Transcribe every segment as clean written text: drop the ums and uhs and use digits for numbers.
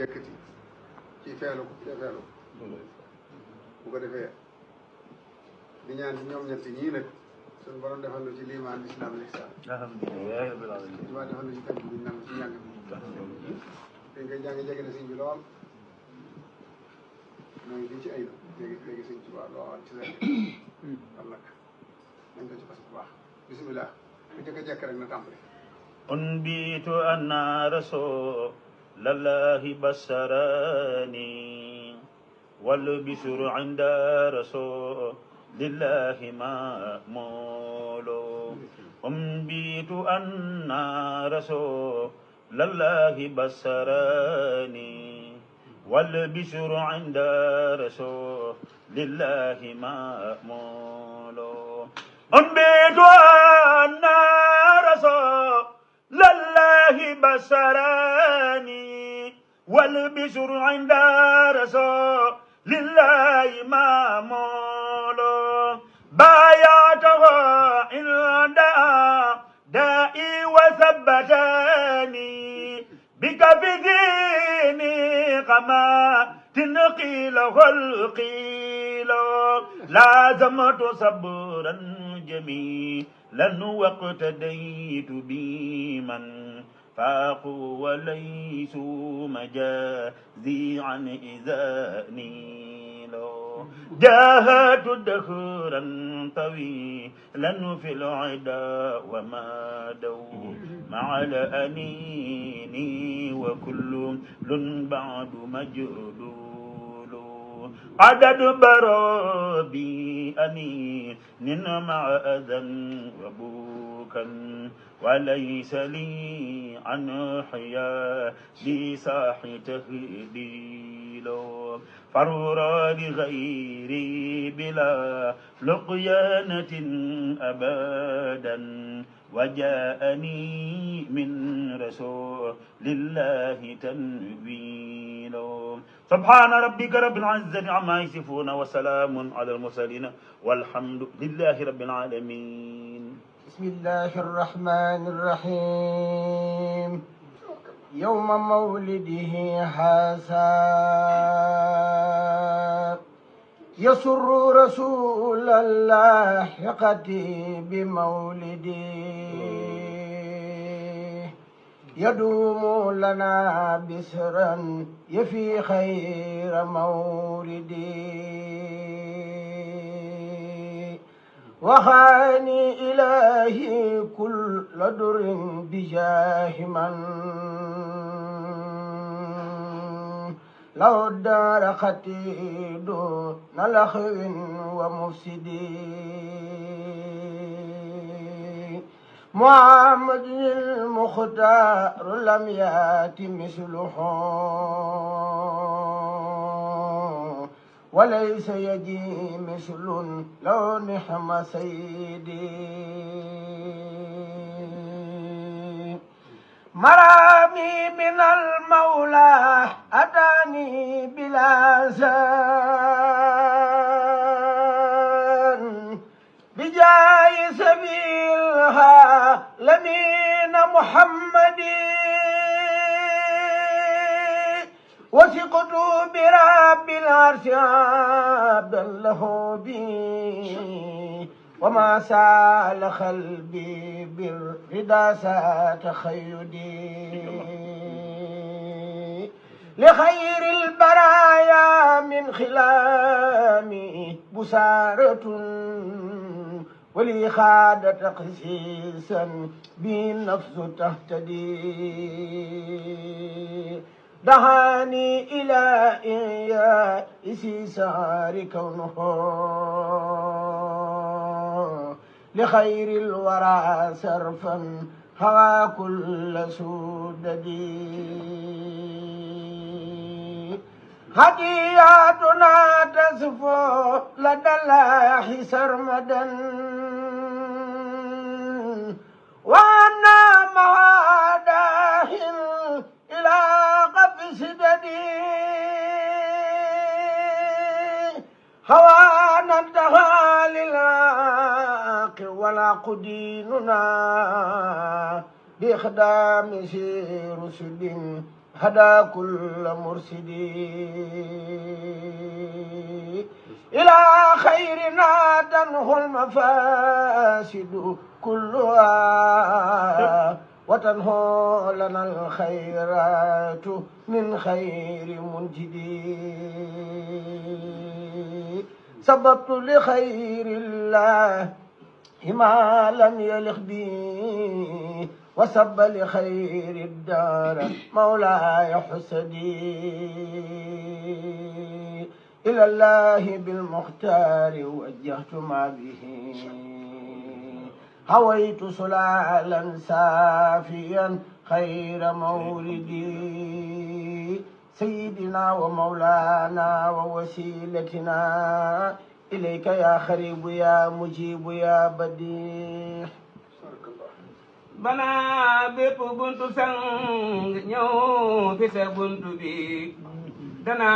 yëkkati ci feelu bu ko defee di ñaan ci ñoom ñett ñii nag suñu borom defal na ci liimaan lislaam lihsaan alhamdulilah rabbil alamin subaa defal na ci tànk bi nangu ci njàng bi dañ koy jàng jege na sëñ bi lool mooy di ci ayib léegi sëñ Tuubaa lool ci seen kon nag nañ ko ci fas bu baax bisimilah ku jëkk a jekk rek na tàmbali أنبئت أن رسول الله بشرني والبشر عند رسول لله مأمول أنبئت أن رسول الله بشرني والبشر عند رسول لله مأمول أنبئت أن رسول لله بشراني والبشر عند رسول لله مأمول بايعته عند دائي وثبتني بكفديني كما تنقيله القيل لازمت صبرا جميلا واقتديت بمن فاقوا وليسوا مجازي عن إذا نيلوا جاهدت دهرا طويلا في العدا ومادوا مع الأنيني وكل بعد مجدود عدد برابي أنين مع أذى وبوكا وليس لي عن حياتي صاح تهديل فرورا لغيري بلا لقيانة أبدا وجاءني من رسول الله تنويل سبحان ربك رب العزة عما يصفون وسلام على المرسلين والحمد لله رب العالمين. بسم الله الرحمن الرحيم. يوم مولده هذا يسر رسول الله يقتي بمولده يدوم لنا بسرا يفي خير موردي وخاني إلهي كل در بجاه من لو الدار خطيد نلخو ومفسدي محمد المختار لم يأت مثله وليس يجي مثل لو نحم سيدي مرامي من المولى أتاني بلا زان بجاي سبيلها لمين محمدي وثقت برب العرش عبدا له بي وما سال قلبي بالرضا سات خيدي لخير البرايا من خلامي بسارة ولي خاد تقسيسا به النفس تهتدي دعاني إلى إياس سار كونه لخير الورى صرفا هوى كل سوددي هدياتنا تزفو لدى الله سرمدا وانا معاده الى قفز ددي هوانا انتهى للعاقل ولا قديننا بإخدام رسل هدى كل مرشد إلى خيرنا تنهو المفاسد كلها وتنهو لنا الخيرات من خير منجد سببت لخير الله ما لم يلق بي وسب لخير الدار مولاي حسدي إلى الله بالمختار وجهت ما به هويت سلالا سافيا خير موردي سيدنا ومولانا ووسيلتنا إليك يا خريب يا مجيب يا بديع bana bépp buntu sang ñëw fi sa buntu bi dana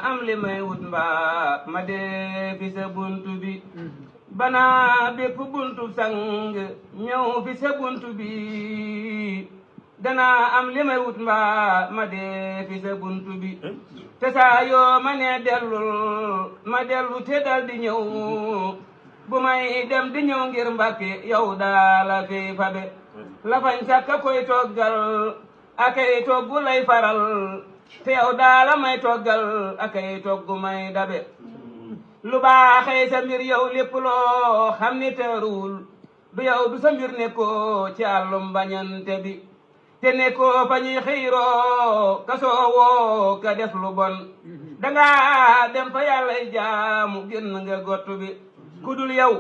am li may wut mbaa ma dee fi sa buntu bi bana bépp buntu sang ñëw fi sa buntu bi dana am li may wut mbaa ma dee fi sa buntu bi te saa yoo ma ne dellul ma dellu te dal di ñëw bu may dem di ñëw ngir Mbàkke yow daala fi fabe lafañ sakka koy toggal akay toggu lay faral te yow daala may toggal akay toggu may dabe lu baaxee sa mbir yow lépp loo xam ni teeruwul du yow du sa mbir nekkoo ci àllum bañante bi te nekkoo fa ñuy xiiroo ka soowoo ka def lu bon danga dem fa yàllay jaamu génn nga gottu bi ku dul yow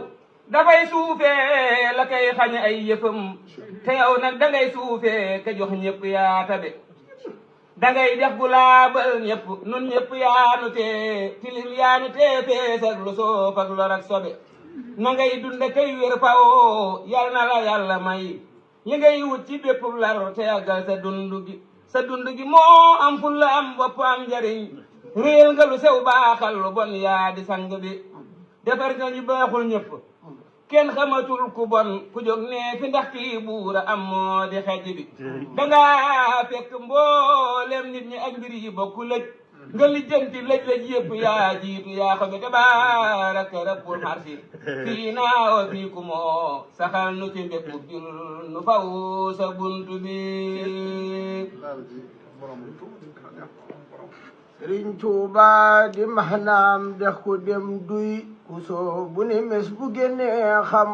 dafay suufee la kay xañ ay yëfam te yow nag dangay suufee ka jox ñëpp yaa tabe dangay def gu laabal ñëpp nun ñëpp yaanu tee tilim yaanu tee fees ak lu soof ak lor ak sobe na ngay dunde kay wér fawoo yal na la yàlla may li ngay wut ci bépp lar te yàggal sa dund gi moo am ful la am bopp am njariñ réel nga lu sew baaxal lu bon yaa di sang bi defar nga ñu baaxul ñëpp kenn xamatul ku bon ku jóg ne fi ndax kii buura am moo di xej bi danga fekk mboolem nit ñi ak mbir yi bokku lëj nga lijjanti lëj yëpp yaa jiitu yaa ko bi tabaaraka rabbul arsi fii naa wa fii ku moo saxal nu ci mbépp jul nu faw sa buntu bi Sëriñ Tuuba di mahnaam dex ku dem duy ku soobu ni mes bu génnee xam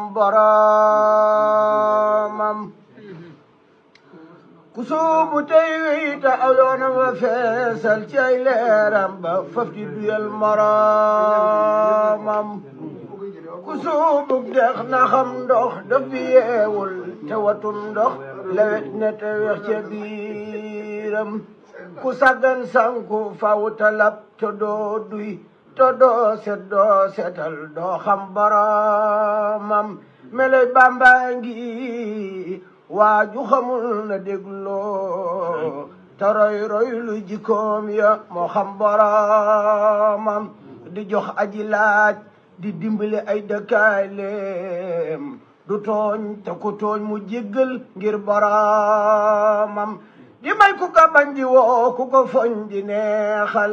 boromam ku soobu tey weyta aw yoonam wa feesal ci ay leeram ba faf di duyal moromam ku soobu dex na xam ndox daf bi yeewul te watum ndox lewet ne te wex ca biiram ku saggan sanku faw talab te doo duy te doo setal doo xam boromam meley Bàmba ngi waaju xamul na dégloo te roy lu jikkoom ya moo xam boromam di jox aji laaj di dimbali ay dëkkaaleem du tooñ te ku tooñ mu jéggal ngir boromam di may ku ko bañ di woo ku ko foñ di neexal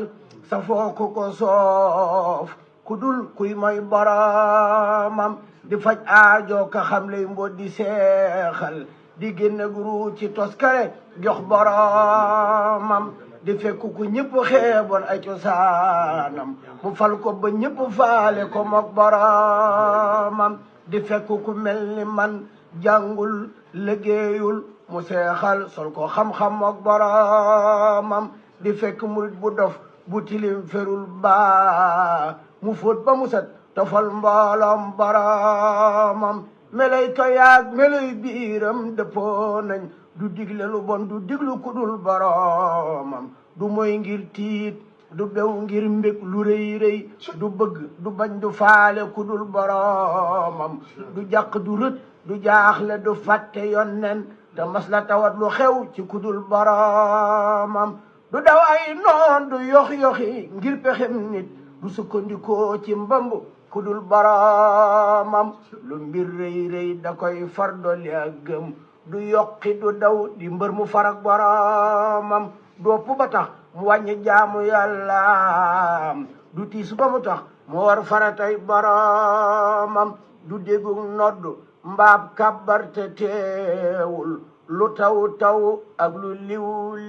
safoo ku ko soof ku dul kuy may boromam di faj aajo ka xam lay mbot di seexal di génne guru ci toskare jox boromam di fekk ku ñëpp xeeboon ay cosaanam mu fal ko ba ñëpp faale ko mook boromam di fekk ku mel ni man jàngul liggéeyul mu seexal sol ko xam-xam ak boromam di fekk murit bu dof bu tilim ferul baa mu fóot ba mu set tofal mbooloom boromam melay ko yaag melay biiram dëppoo nañ du digle lu bon du diglu kudul boromam du moy ngir tiit du bew ngir mbég lu rëy rëy du bëgg du bañ du faale kudul boromam du jàq du rët du jaaxle du fàtte yonnen te mas la tawat lu xew ci kudul boromam du daw ay noon du yox-yoxi ngir pexem nit du sukkandikoo ci mbamb kudul boromam lu mbir rëy rëy da koy far dolli ak gëm du yokki du daw di mbër mu farak boromam dopp ba tax mu wàññi jaamu yàlla du tiis ba mu tax mu war faratay boromam du déggu nodd mbaab kabbarte teewul lu taw ak lu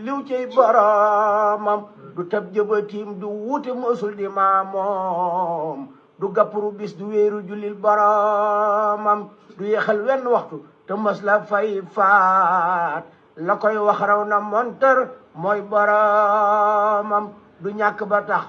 liw cey boromam du tab jëbatiim du wuute mësul di maamoom du gappuru bis du wéeru julil boromam du yexal wenn waxtu te mës la fay faat la koy wax raw na montar mooy boromam du ñàkk ba tax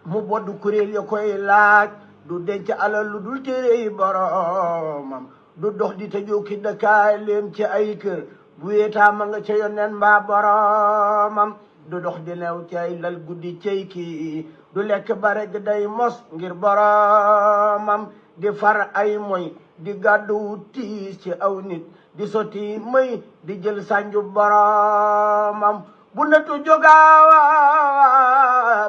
mu boddu kuréel ya koy laaj du denc alal lu dul téere yi boromam du dox di tëjoo ki dëkkaaleem ci ay kër bu weetaa ma nga ca yonneen mbaa boromam du dox di new ci ay lal guddi cey kii du lekk bare gi day mos ngir boromam di far ay moy di gàddu tiis ci aw nit di sotti may di jël sànju boromam bu netu jógaawa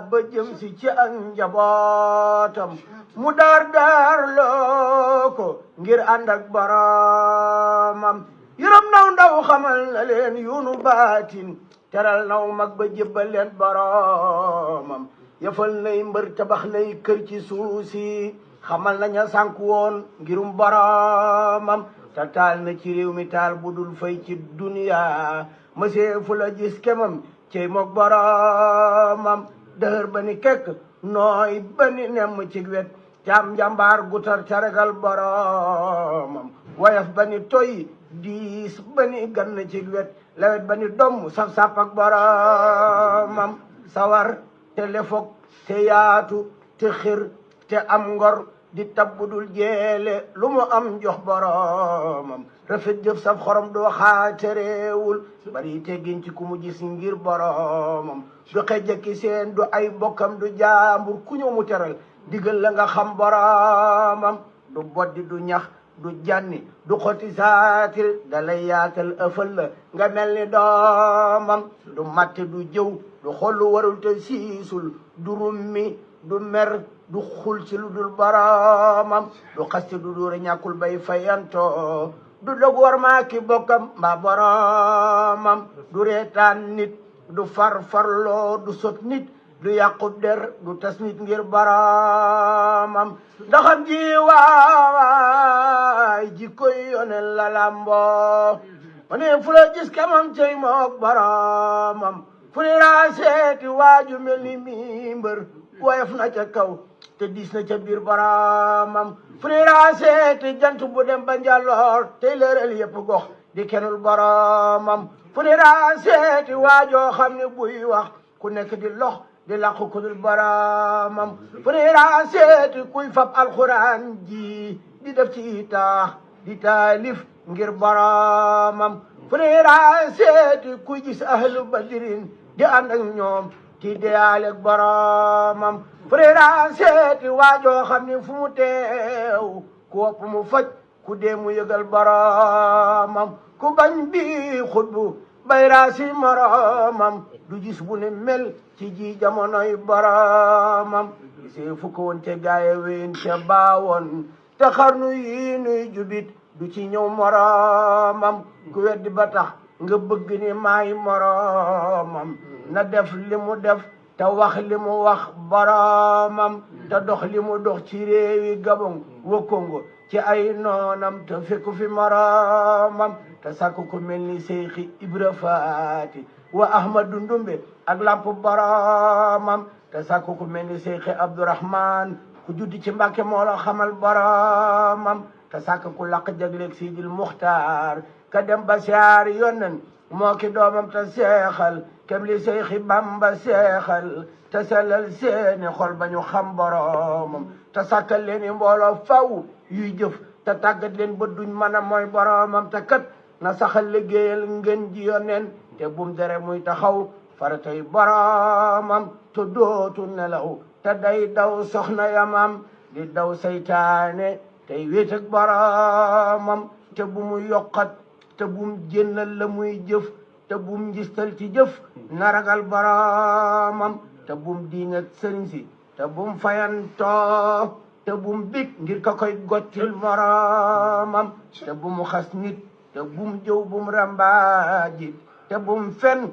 ba jëm si ci ak njabootam mu daar loo ko ngir ànd ak boromam yërëm naw ndaw xamal na leen yoonu baatin teral naw mag ba jébbal leen boromam yëfal nay mbër tabax nay kër ci suuf si xamal naña sànk woon ngirum boromam te taal na ci réew mi taal bu dul fay ci duniya monsieur fu la gis kemam cey mook boromam dëhër ba ni kekk nooy ba ni nemm ci wet caam njàmbaar gutar caragal boromam wayaf ba ni toy diis ba ni gann ci wet lawet ba ni domm saf-saf ak boromam sawar te lefok te yaatu te xir te am ngor di tabbudul jeele lu mu am jox boromam rafet jëf saf xorom doo xaate réewul bari teggin ci ku mu gis ngir boromam du xejjaki seen du ay bokkam du jaambur ku ñëw mu teral digal la nga xam boromam du boddi du ñax du janni du xoti saatil dalay yaatal ëfal la nga mel ni doomam du matte du jëw du xollu warul te siisul du rummi du mer du xul ci lu dul boromam du xasti du duure ñàkkul bay fayanto du dog war maa ki bokkam mbaa boromam du reetaan nit du farloo du sot nit du yàqu der du tas nit ngir boromam ndaxam ji waay ji koy yone la lamboo ma ne fu la gis kamam cey mook boromam fu ni raa seeti waaju mel ni mi mbër woyof na ca kaw te diis na ca biir boromam fu ni raa seeti jant bu dem ba njàlloor te leeral yëpp gox di kenul boromam fu ni raa seeti waajoo xam ne buy wax ku nekk di lox di làqu ku dul boromam fu ni raa seeti kuy fab alxuraan ji di def ci taax di taalif ngir boromam fu ni raa seeti kuy gis ahlu badrin di ànd ak ñoom ci deyaaleeg boromam fu ni raa seeti waajoo xam ne fu mu teew ku wopp mu faj ku dee mu yëgal boromam ku bañ bi xutbu bayraasi moromam du gis bu ne mel ci ji jamonoy boromam gisee fu ko woon ca gaaye ween ca baawoon te xarnu yi nuy jubit du ci ñëw moromam ku weddi ba tax nga bëgg ni maay moromam na def li mu def te wax li mu wax boromam te dox li mu dox ci réewi Gabon wa Congo ci ay noonam te fekku fi moromam te sàkku ko mel ni Seyxi Ibra Faati wa Ahmadu Ndumbe ak lamp boromam te sàkku ko mel ni Seyxi Abdourahman ku juddi ci Mbàkke moo la xamal boromam te sàkk ku laq jagleeg Sidil Muxtaar ka dem ba siyaar yonnen moo ki doomam te seexal kem li Seyxi Bamba seexal te sellal seeni xol ba ñu xam boromam te sàkkal leen i mbooloo faw yuy jëf te tàggat leen ba duñ mën a mooy boromam te kat na saxal liggéeyal ngeen ji yoneen te bum dere muy taxaw faratay boromam te dootu nelaw te day daw soxna yamam di daw saytaane tey wéet ak boromam te bu mu yokkat te bum jénnal la muy jëf te bum njistal ci jëf na ragal boromam te bum diingat sëriñ si te bum fayantoo te bum big ngir ka koy gottil moromam te bum xas nit te bum jëw bum rambaaji te bum fen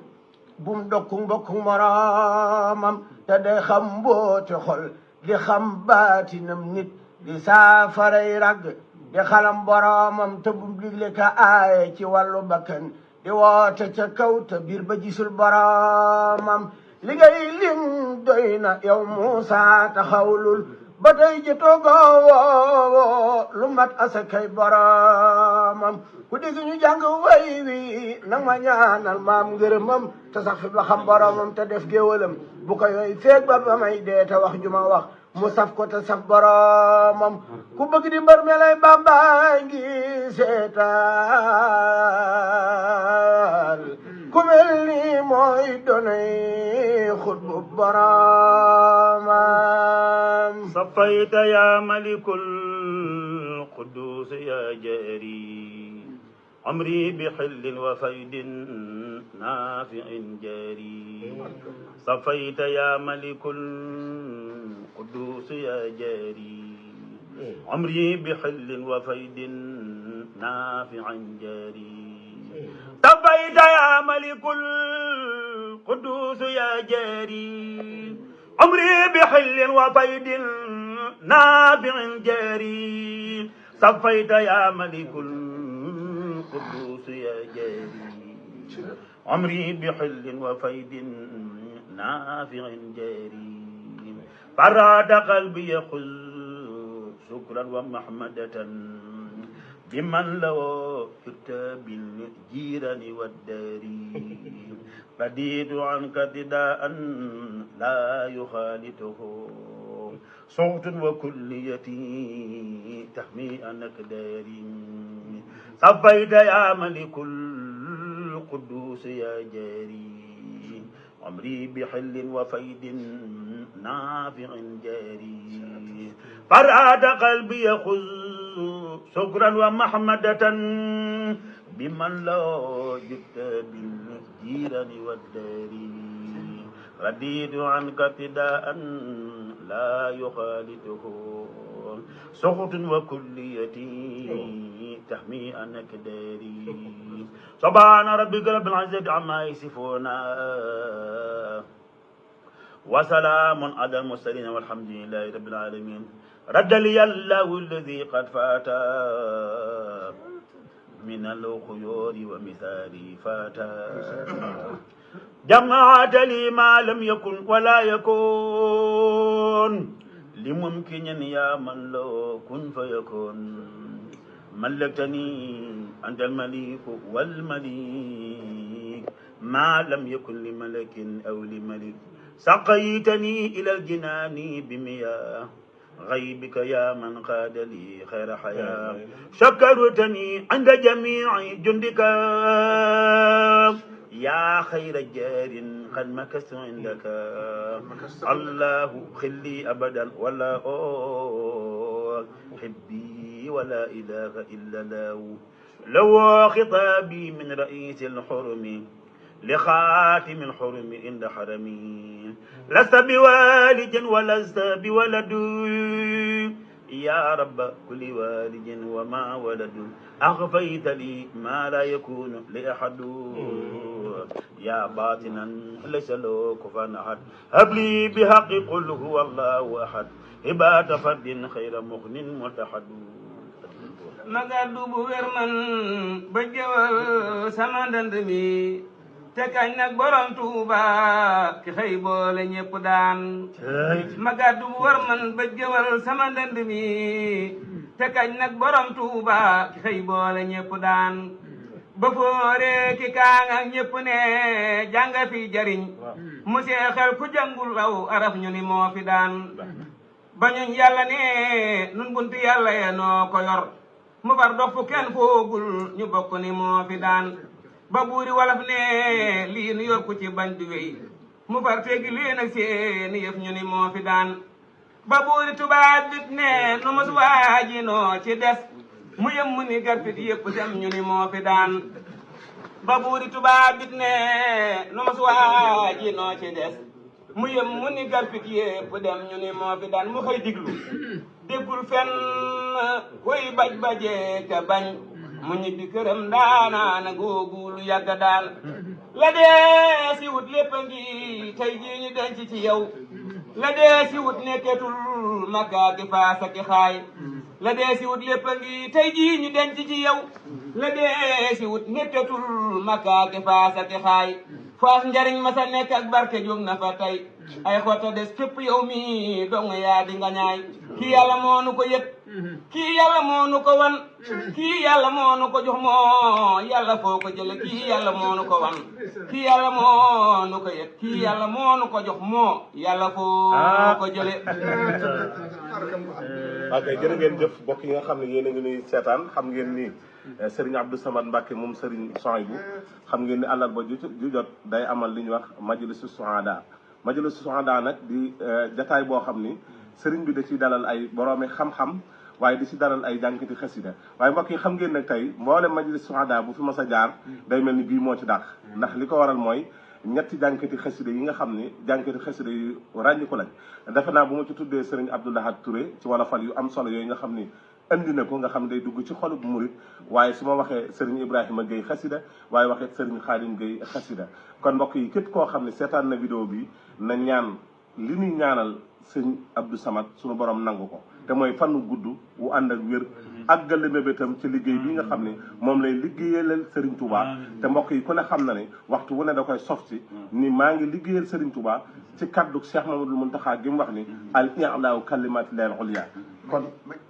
bum dokku mbokku moroomam te day xam mbooti xol di xam baatinam nit di saafaray ragg di xalam boroomam te bum digle ka aaye ci wàllu bakkan di woote ca kaw te biir ba gisul boroomam li ngay lim doy na yow Muusa taxawlul ba tey ji toogoo lu mat asakay boroomam ku dégg ñu jàng way wi nag ma ñaanal maam ngërëmam te sax fi ba xam boroomam te def géwalam bu ko yooy feeg ba may dee te wax ju ma wax mu saf ko te saf boroomam ku bëgg di mbër melay Bamba ngi seetaan ku mel ni mooy donay xutbu boroomam صفيت يا ملك القدوس يا جاري عمري بحل وفيد نافع جاري صفيت يا ملك القدوس يا جاري عمري بحل وفيد نافع جاري صفيت يا ملك القدوس يا جاري عمري بحل وفيد نافع جاري صفيت يا ملك القدوس يا جاري عمري بحل وفيد نافع جاري فراد قلبي يخذ شكرا ومحمدة بمن له كتاب الجيران والداري رديت عنك ابتداء لا يخالطه صوت وكليتي تحمي أنك داري صفيت يا ملك القدوس يا جاري عمري بحل وفيد نافع جاري فراد قلبي يخذ شكرا ومحمدة بمن لا جبت بالجيران والداري رديت عنك ابتداء لا يخالطه سخط وكليتي تحمي أنك داري سبحان ربك رب العزة عما يصفون وسلام على المرسلين والحمد لله رب العالمين رد لي الله الذي قد فات من الخيور ومثالي فاتا جمعت لي ما لم يكن ولا يكون لممكن يا من لو كن فيكون ملكتني أنت الملك والمليك ما لم يكن لملك أو لملك سقيتني إلى الجنان بمياه غيبك يا من قاد لي خير حياة شكرتني عند جميع جندك يا خير جار قد مكثت عندك الله خلي أبدا ولا حبي ولا إله إلا الله لو خطابي من رئيس الحرم لخاتم الحرم عند حرمي لست بوالد ولست بولد يا رب كل والد وما ولد أخفيت لي ما لا يكون لأحد يا باطنا ليس له كفوا أحد هب لي بحق قل هو الله أحد هبات فرد خير مغن متحد magaddu bu wér man ba jëwal sama ndënd mi te kañ nag borom Tuuba ki xëy boole ñépp daan magaddu bu wér man ba jëwal sama ndënd mi te kañ nag borom Tuuba ki xëy boole ñépp daan ba foore ki kaang ak ñépp ne jànga fi jariñ mu seexel ku jàngul raw araf ñu ni moo fi daan ba ñuñ yàlla ne nun buntu yàlla ye noo ko yor mu far dox fu kenn foogul ñu bokk ni moo fi daan ba buuri walaf ne lii nu yor ku ci bañ du wéy mu far teggi leen ak seeni yëf ñu ni moo fi daan ba buuri tubaab bit ne nu mos waaji noo ci des mu yëm mu ni garfit yëpp dem ñu ni moo fi daan ba buuri tubaab bit ne nu mos waaji noo ci des mu yëm mu ni garfit yëpp dem ñu ni moo fi daan mu xëy diglu déggul fenn koy baj bajee ka bañ mu ñibbi këram daanaana googu lu yàgg daan la dee si wut lépp a ngi tey jii ñu denc ci yow la dee si wut nekketul Makka ki Faas ki xaay la dee si wut lépp a ngi tey jii ñu denc ci yow la dee si wut nekketul Makka ki Faas ki xaay Faas njariñ ma sa nekk ak barke jóg na fa tey ay xotta des fépp yow mi dong yaa di nga ñaay kii yàlla moo nu ko yëg kii yàlla moo nu ko wan kii yàlla moo nu ko jox moo yàlla foo ko jële kii yàlla moo nu ko wan kii yàlla moo nu ko yëg kii yàlla moo nu ko jox moo yàlla foo ko jële ok jërë ngeen jëf mbokk yi nga xam ne yéen a ngi nuy seetaan xam ngeen ni Serigne Abdou Samad Mbacke moom Serigne Souhaïbou xam ngeen ni àllarba ju jot day amal li ñuy wax majlisu suhada majlisu suhada nag di jataay boo xam ni Serigne bi da ciy dalal ay boroomi xam-xam waaye di ci dalal ay jànkati xasida waaye mbokk yi xam ngeen nag tey mboolem majlis suhada bu fi mas a jaar day mel ni bii moo ci dàq ndax li ko waral mooy ñetti jànkati xasida yi nga xam ni jànkati xasida yu ràññiku lañ defe naa bu ma ci tuddee Serigne Abdou Lahad Touré ci wolofal yu am solo yooyu nga xam ni andi na ko nga xam day dugg ci xolub murit waaye su ma waxee Serigne Ibrahima Gueye xasida waaye waxee Serigne Khadim Gueye xasida kon mbokk yi képp koo xam ne seetaan na vidéo bi na ñaan li ñuy ñaanal sëñ Abdou Samad suñu borom nangu ko te mooy fanu gudd wu ànd ak wér àggale mébétam ci liggéey bi nga xam ne moom lay liggéeyalal Serigne Touba te mbokk yi ku ne xam na ne waxtu wu ne da koy sof si ni maa ngi liggéeyal Serigne Touba ci kaddu Cheikh Mamadou Mountakha gi mu wax ni al i'laa kalimatillahi al-ulya kon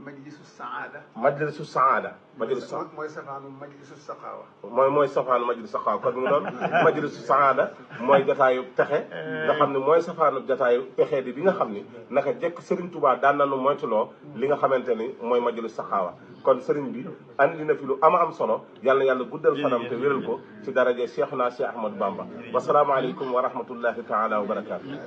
majlisu saada majlisu saada majlisu saada mooy safaanu majlisu saqaawa mooy safaanu majlisu saqaawa kon mu ngi doon majlisu saada mooy jataayu texe nga xam ne mooy safaanu jataayu pexe di bi nga xam ni naka jekk Serigne Touba daan nañu moytuloo li nga xamante ni mooy majlisu saqaawa kon Serigne bi andi na fi lu am solo yàlla na yàlla guddal fanam te wéral ko ci daraje Cheikhuna Cheikh Ahmadou Bamba wasalaamaaleykum wa rahmatullahi taala wa barakaatu